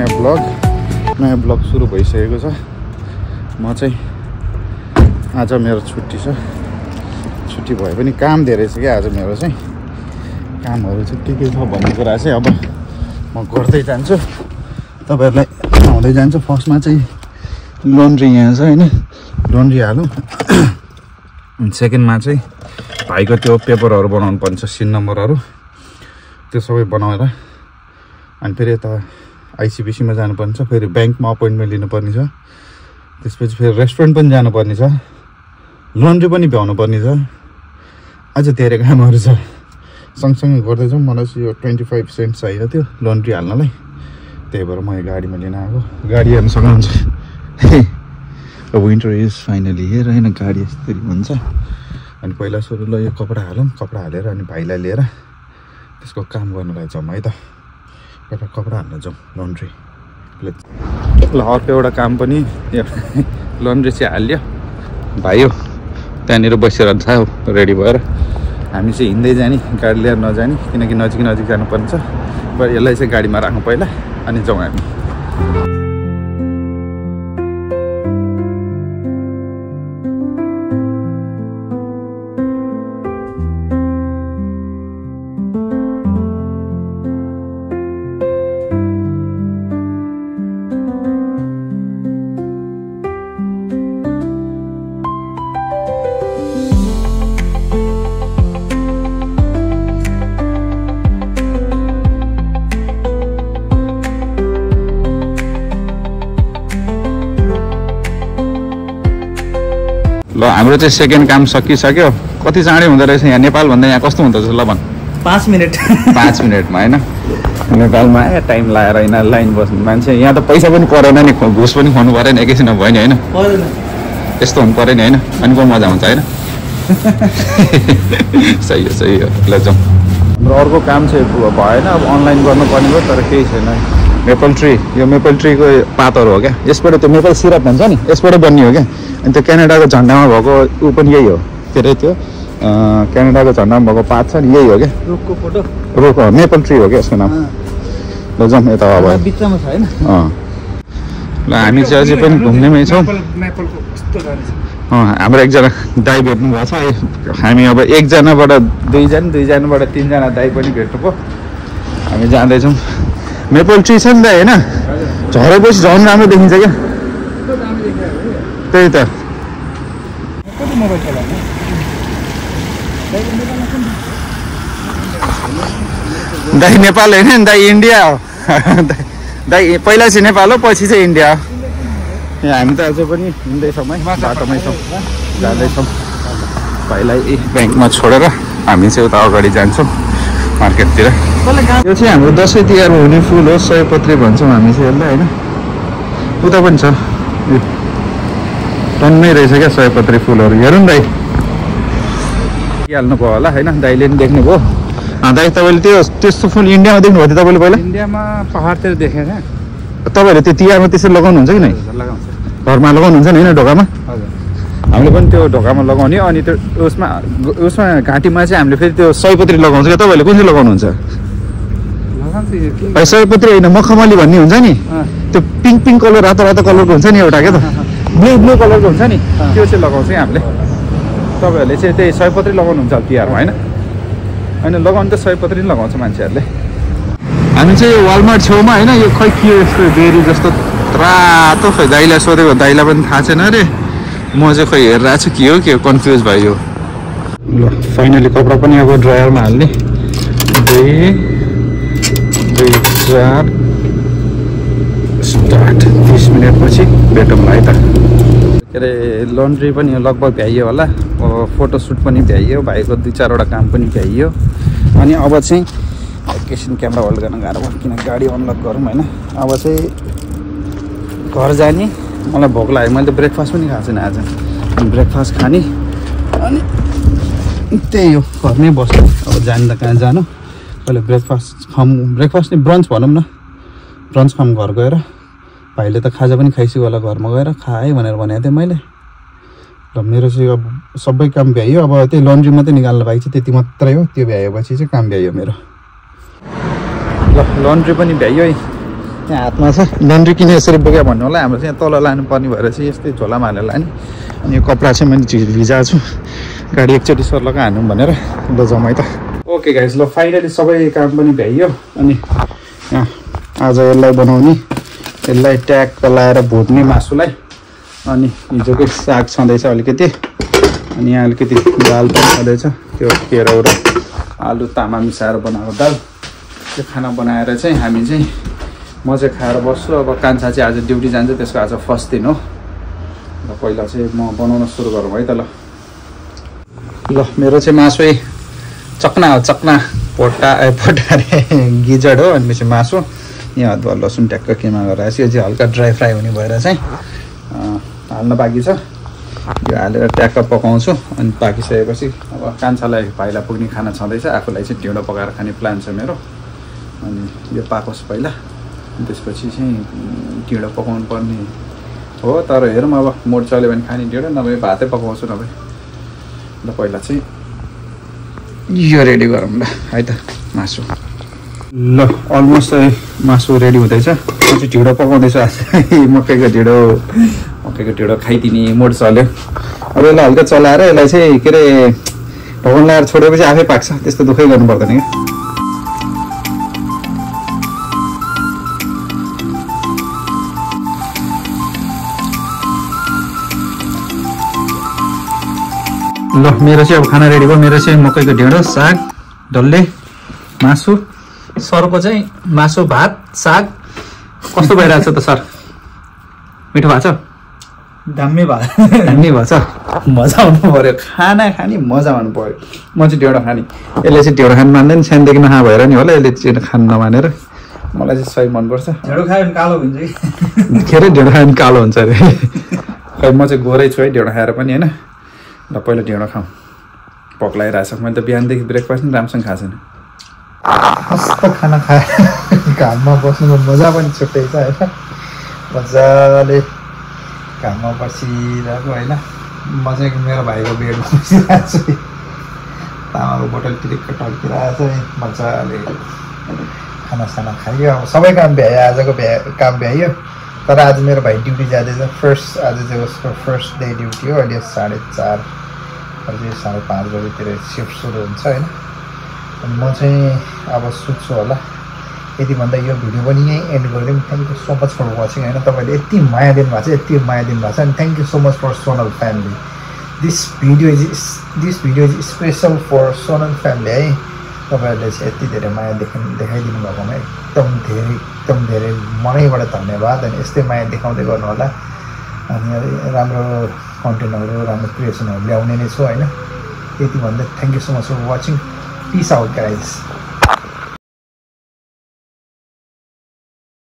नयाँ ब्लग सुरु भइसकेको छ। म चाहिँ आज मेरो छुट्टी छ। छुट्टी भए पनि काम धेरै छ क्या आज मेरो चाहिँ। कामहरू चाहिँ के छ भन्ने कुरा चाहिँ अब म गर्दै जान्छु, तपाईँहरूलाई आउँदै जान्छु। फर्स्टमा चाहिँ लन्ड्री यहाँ छ होइन, लन्ड्री हालौँ। सेकेन्डमा चाहिँ भाइको त्यो पेपरहरू बनाउनु पर्छ, सिन नम्बरहरू त्यो सबै बनाएर अनि फेरि यता आइसिबिसीमा जानुपर्ने छ, फेरि ब्याङ्कमा अपोइन्टमेन्ट लिनुपर्ने छ, त्यसपछि फेरि रेस्टुरेन्ट पनि जानुपर्ने छ, लन्ड्री पनि भ्याउनु पर्ने छ, अझ धेरै कामहरू छ। सँगसँगै गर्दैछौँ। मलाई चाहिँ यो 25 सेन्ट चाहिएको थियो लन्ड्री हाल्नलाई, त्यही भएर म यो गाडीमा लिन आएको। गाडी हेर्नुसँग हुन्छ विन्टर इज फाइनली हेर होइन, गाडी यस्तरी हुन्छ। अनि पहिला सुरु ल यो कपडा हालौँ, कपडा हालेर अनि भाइलाई लिएर त्यसको काम गर्नलाई जाउँ है त। एउटा कपडा हाल्न जाउँ लन्ड्री। ल अर्को एउटा काम पनि लन्ड्री चाहिँ हाल्यो भाइ हो, त्यहाँनिर बसिरहन्छ रेडी भएर। हामी चाहिँ हिँड्दै जाने, गाडी लिएर नजाने, किनकि नजिक नजिक जानुपर्ने छ। पर यसलाई चाहिँ गाडीमा राखौँ पहिला अनि जाउँ हामी। ल हाम्रो चाहिँ सेकेन्ड काम सकिसक्यो। कति चाँडै हुँदो रहेछ यहाँ नेपाल भन्दा यहाँ कस्तो हुँदो रहेछ ल भन्? 5 मिनट 5 मिनटमा होइन। नेपालमा आयो टाइम लाएर होइन लाइन बस्नु मान्छे, यहाँ त पैसा पनि परेन नि, घुस पनि खुवाउनु परेन, एकैछिनमा भयो नि होइन। यस्तो हुनु पऱ्यो नि होइन, अनि को मजा हुन्छ होइन। सही हो ल जाउँ। हाम्रो अर्को काम चाहिँ भएन, अब अनलाइन गर्नुपर्ने भयो, तर केही छैन। मेपल ट्री, यो मेपल ट्रीको पातहरू हो क्या, यसबाट त्यो मेपल सिरप भन्छ नि, यसबाट बन्ने हो क्या। अनि त्यो क्यानाडाको झन्डामा भएको ऊ पनि यही हो, के अरे त्यो क्यानाडाको झन्डामा भएको पात छ नि, यही हो क्या। रुखको फोटो, रुख हो, मेपल ट्री हो क्या यसको नाम। ल जाउँ यता अब बिचमा छ हैन। ल हामी चाहिँ अझै पनि घुम्नेमै छौँ। हाम्रो एकजना दाइ भेट्नु भएको छ। हामी अब एकजनाबाट दुईजना, दुईजनाबाट तीनजना दाइ पनि भेट्नु भयो। हामी जाँदैछौँ। मेपल ट्री छ नि दाइ होइन, झरेपछि झन् राम्रो देखिन्छ क्या। त्यही त दाइ नेपाल होइन नि दाइ, इन्डिया हो। दाइ पहिला चाहिँ नेपाल हो, पछि चाहिँ इन्डिया हो। यहाँ हामी त अझै पनि हिँड्दैछौँ है, बाटोमै छौँ, जाँदैछौँ। भाइलाई ब्याङ्कमा छोडेर हामी चाहिँ उता अगाडि जान्छौँ मार्केटतिर। यो चाहिँ हाम्रो दसैँ तिहारमा हुने फुल हो, सयपत्री भन्छौँ हामी चाहिँ यसलाई होइन। उता पनि छ, यो टन्नै रहेछ क्या सयपत्री फुलहरू। हेरौँ न दाइ, हाल्नु भयो होला होइन, दाइले पनि देख्नुभयो। दाइ तपाईँले त्यस्तो फुल इन्डियामा देख्नुभयो थियो तपाईँले पहिला? इन्डियामा पहाडतिर देखेँ क्या। तपाईँहरूले त्यो तिहारमा त्यसरी लगाउनुहुन्छ कि नै? लगाउँछ, घरमा लगाउनुहुन्छ नि होइन ढोकामा? हजुर, हामीले पनि त्यो ढोकामा लगाउने। अनि त्यो उसमा घाँटीमा चाहिँ हामीले फेरि त्यो सयपत्री लगाउँछ क्या। तपाईँहरूले कुन चाहिँ लगाउनुहुन्छ? सयपत्री होइन, मखमली भन्ने हुन्छ नि, त्यो पिङ्क कलर, रातो कलरको हुन्छ नि एउटा क्या, त ब्लू कलरको हुन्छ नि, त्यो चाहिँ लगाउँछ क्या हामीले। तपाईँहरूले चाहिँ त्यही सयपत्री लगाउनुहुन्छ तिहारमा होइन? होइन लगाउनु त सयपत्री पनि लगाउँछ मान्छेहरूले। हामी चाहिँ यो वालमार्ट छेउमा होइन, यो खै के यस्तो बेरी जस्तो रातो, खै दाइलाई सोधेको, दाइलाई पनि थाहा छैन अरे। म चाहिँ खै हेरिरहेको छु के हो कन्फ्युज भयो। ल फाइनली कपडा पनि अब ड्रायरमा हाल्ने। 2 4 स्टार्ट। 30 मिनटपछि भेटौँला है त। के अरे लन्ड्री पनि लगभग भ्याइयो होला, फोटोसुट पनि भ्याइयो, भाइको 2-4वटा काम पनि भ्याइयो। अनि अब चाहिँ एकैछिन क्यामेरा होल्ड गर्न गाह्रो भयो, किन गाडी अनलक गरौँ होइन। अब चाहिँ घर जाने, मलाई भोक लाग्यो, मैले त ब्रेकफास्ट पनि खाएको छैन आज। ब्रेकफास्ट खाने अनि त्यही हो, घरमै बस्नु। अब जानु त कहाँ जानु, पहिले ब्रेकफास्ट नि ब्रन्च भनौँ न, ब्रन्च खाऊँ घर गएर। भाइले त खाजा पनि खाइसक्यो होला घरमा गएर, खाएँ भनेर भनेको थिएँ मैले। ल मेरो चाहिँ अब सबै काम भ्याइयो। अब त्यही लन्ड्री मात्रै निकाल्नु बाइक चाहिँ त्यति मात्रै हो, त्यो भ्याएपछि चाहिँ काम भ्याइयो मेरो। ल लन्ड्री पनि भ्याइयो है, यहाँ हातमा छ लन्ड्री किन यसरी बोक्यो भन्नु होला हाम्रो चाहिँ तल लानुपर्ने भएर चाहिँ यस्तै झोलामा हालेर लाने अनि यो कपडा चाहिँ मैले भिजाएको छु गाडी एकचोटि सर्लका हानौँ भनेर ल जाउँ है त ओके गाइस ल फाइनली सबै काम पनि भ्याइयो अनि यहाँ आज यसलाई बनाउने यसलाई ट्याग लाएर भुट्ने मासुलाई अनि हिजोकै साग छँदैछ अलिकति अनि यहाँ अलिकति दाल पनि छँदैछ त्यो केराउ र आलु तामा मिसाएर बनाएको दाल त्यो खाना बनाएर चाहिँ हामी चाहिँ म चाहिँ खाएर बस्छु अब कान्छा चाहिँ आज ड्युटी जान्छ त्यसको आज फर्स्ट दिन हो र पहिला चाहिँ म बनाउन सुरु गरौँ है त ल मेरो चाहिँ मासु चक्ना हो चक्ना पोटा रे गिजड हो अनि पछि मासु यहाँ अदुवा लसुन ट्याक्क केमा गरेर यो चाहिँ हल्का ड्राई फ्राई हुने भएर चाहिँ हाल्न बाँकी छ यो हालेर ट्याक्क पकाउँछु अनि पाकिसकेपछि अब कान्छालाई भाइलाई पुग्ने खाना छँदैछ आफूलाई चाहिँ ढिँडो पकाएर खाने प्लान छ मेरो अनि यो पाकोस् पहिला त्यसपछि चाहिँ ढिँडो पकाउनु पर्ने हो तर हेरौँ अब मोड चल्यो भने खाने ढिँडो नभए भातै पकाउँछु नभए ल पहिला चाहिँ यो रेडी गरौँ ल है त मासु ल अलमोस्ट मासु रेडी हुँदैछ म चाहिँ ढिँडो पकाउँदैछु आज मकैको ढिँडो खाइदिने मोड चल्यो अब यसलाई हल्का चलाएर यसलाई चाहिँ के अरे ढकन लगाएर छोडेपछि आफै पाक्छ त्यस्तो दुःखै गर्नु पर्दैन क्या ल मेरो चाहिँ अब खाना रेडी भयो मेरो चाहिँ मकैको ढिँडो साग डल्ले मासु सरको चाहिँ मासु भात साग कस्तो भइरहेको छ त सर मिठो भएको छ दामी भयो दामी भएछ मजा आउनु पऱ्यो खाना खाने मजा आउनु पऱ्यो म चाहिँ ढिँडो खाने यसले चाहिँ ढिँडो खानु मान्दैन सानोदेखि नखा भएर नि होला यसले चाहिँ खानु नमानेर मलाई चाहिँ सही मनपर्छ ढिँडो खायो भने कालो हुन्छ कि के अरे ढिँडो खायो भने कालो हुन्छ अरे खै म चाहिँ गोरै छु है ढिँडो खाएर पनि होइन ल पहिला ढिँडो खाऊँ भोक लागिरहेछ मैले त बिहानदेखि ब्रेकफास्ट पनि राम्रोसँग खाएको छैन कस्तो खाना खाएर घाममा बस्नुको मजा पनि छुट्टै छ होइन मजाले घाममा बसिरहेको होइन म चाहिँ मेरो भाइको बेडमा बसिरहेको छु तामाको बोतल टिरिक्क टल्किरहेको छ मजाले खानासाना खाइयो अब सबै काम भ्यायो आजको काम भ्याइयो तर आज मेरो भाइ ड्युटी जाँदैछ आज चाहिँ उसको फर्स्ट डे ड्युटी हो अहिले 4:30 अझै 5:30 बजीतिर सिफ्ट सुरु हुन्छ होइन अनि म चाहिँ अब सुत्छु होला यति भन्दा यो भिडियो पनि यहीँ एन्ड गरिदिउँ thank you so much for watching होइन तपाईँले यति माया दिनुभएको छ यति माया दिनुभएको छ अनि thank you so much for Sonal family this video is special for Sonal family है तपाईँहरूले चाहिँ यति धेरै माया देखाइदिनु भएकोमा एकदम धेरै मनैबाट धन्यवाद अनि यस्तै माया देखाउँदै गर्नु होला अनि राम्रो कन्टेन्टहरू राम्रो क्रिएसनहरू ल्याउने नै छु होइन त्यति भन्दा thank you so much for watching peace out guys